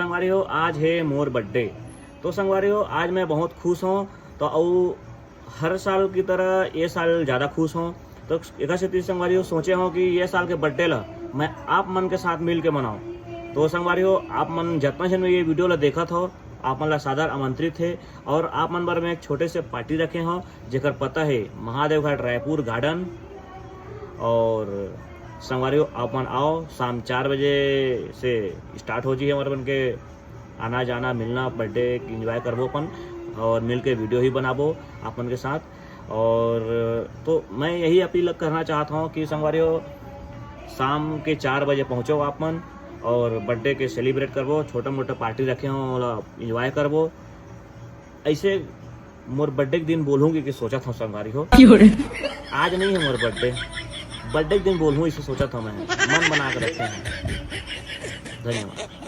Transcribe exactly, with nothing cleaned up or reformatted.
संगवारी हो, आज हे मोर बर्थडे। तो संगवारी हो, आज मैं बहुत खुश हूँ। तो अउ हर साल की तरह ये साल ज़्यादा खुश हूँ। तो एक सेती संगवारी हो, सोचे हूँ कि ये साल के बर्थडे ला मैं आप मन के साथ मिल के मनाऊँ। तो संगवारी हो, आप मन जतना जन ये वीडियो ला देखत हो, आप मन ला सादर आमंत्रित हे और आप मन बर मैं एक छोटे से पार्टी रखे हूँ, जेकर पता है महादेव घाट रायपुर गार्डन। और संगवारी हो, आप मन आओ, शाम चार बजे से स्टार्ट हो जी हमारे मन के आना जाना, मिलना, बर्थडे एंजॉय करबो अपन और मिल के वीडियो ही बनाबो आप मन के साथ। और तो मैं यही अपील करना चाहता हूँ कि संगवारी हो, शाम के चार बजे पहुँचो आप मन और बर्थडे के सेलिब्रेट करबो, छोटा मोटा पार्टी रखे हो, ओला एंजॉय करबो। ऐसे मोर बर्थडे के दिन बोलूँगी कि सोचत हूँ संगवारी हो। आज नहीं है मोर बर्थडे, बर्थडे के दिन बोलूँ, इसे सोचत हूँ मैं, मन बना के रखे हैं। धन्यवाद।